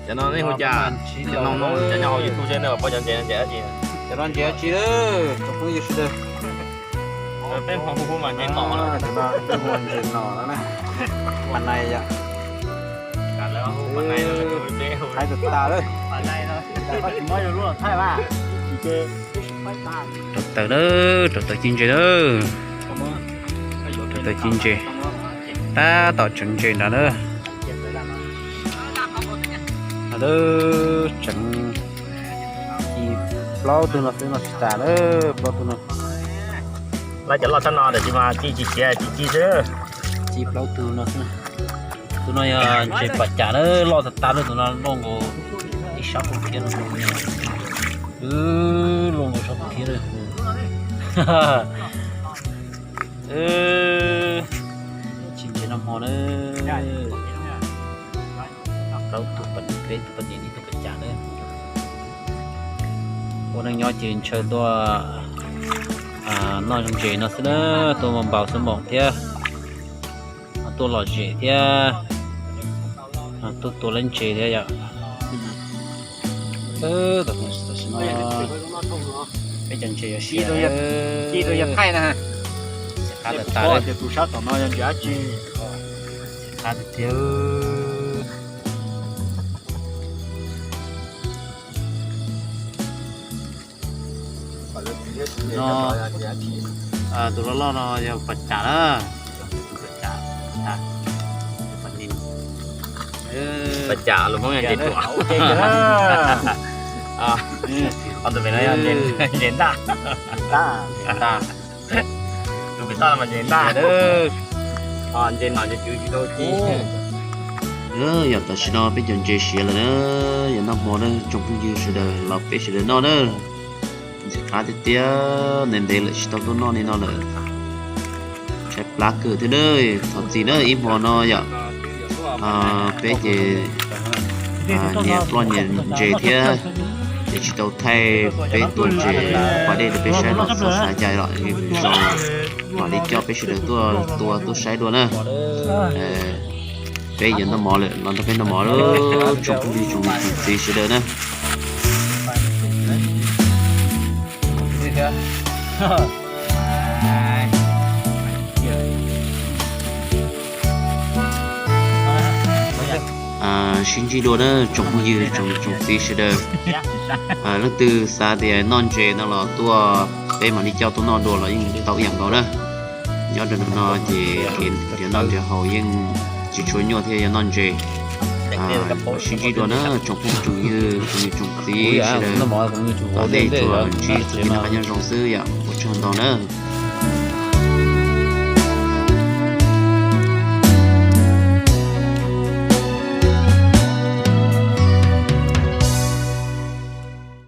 Cov no nej hu cas? Cov no, cov nyob hauv YouTube seb nej puas paub cov ntses no ntses dab tsi. Cov no ntses dab tsi, tsoom phooj ywg sawv daws? Peb Hmoob hu mas ntses nom. Cov no hu ntses nom no na. Pas nais yom. Thaij tas tas lawm. Rau taws na, rau taws ci ntses na. Rau taws ci ntses. Tab tom tseev ntses nrad na. Tseev ci plaub tug no xwb no tsis tas na, plaub tug no. Lawv cov loj tshaj no tiam sis mas ci tsis siav, ci ci xwb. Ci plaub tug no xwb. Tus no yog ntses pas cas na, loj tas tas lawm, tus no loj nkaus ib sab pug thiab no. Loj nkaus sab pug thiab lawm. Ci ntses noj hmo na. Plaub tug, peb tug pas ntses, ib tug pas cas na. Ua neej nyob ces ntshaw tuaj noj ntses no xwb na, tuaj npau xwb npaum thiab. Tuaj lom zem thiab, tuaj tua lab ntses thiab yom. Tam sim no peb cov ntses yuav siav, ci tus yog thaij na. Qab tas tas, tus sab tom no yog ntses dab tsi? Qab tiag tiag. No, tus loj loj no yog pas cas na. Pas cas, pas cas los Hmoob yog ntses ruam. Tus pem no yog ntses ntaj. Tus pem toj mas ntses ntaj. Ntses nom ntses tswv tsis tau ci. Yog tam sim no peb cov ntses siav lawm na, yog noj hmo na tsoom phooj ywg sawv daws los peb sawv daws noj na. Ntses qab tiag tiag, ntev ntev lawm tsis tau tuaj noj li no lawm. Tshaib plab kawg thiab na. Thov txim na, ib hmo no yom, peb ces nyias ploj nyias ntses thiab, ces tsis tau thaij peb tua ntses pas dej rau peb saib los txhob xav cai los, zoo mam li coj peb sawv daws tuaj tua tuaj saib dua na. Peb yuav noj mov lawm, los nrog peb noj mov lawm tsoom phooj ywg tsoom niam tsoom txiv sawv daws na. Sib ntsib dua na tsoom phooj ywg tsoom niam tsoom txiv sawv daws. Leej twg xav tias noj ntses no los tuaj, peb mam li coj tuaj noj dua los yeej tau ib yam nkaus na. Nyob rau ntawm no ces nrhiav noj nrhiav haus yeej tsis tshua nyuaj thiab yog noj ntses. Sib ntsib dua na tsoom phooj tsoom ywg tsoom niam tsoom txiv sawv daws. Thov nej tsuas ntsib txoj kev noj qab nyob zoo xwb yom, ua tsaug ntau na.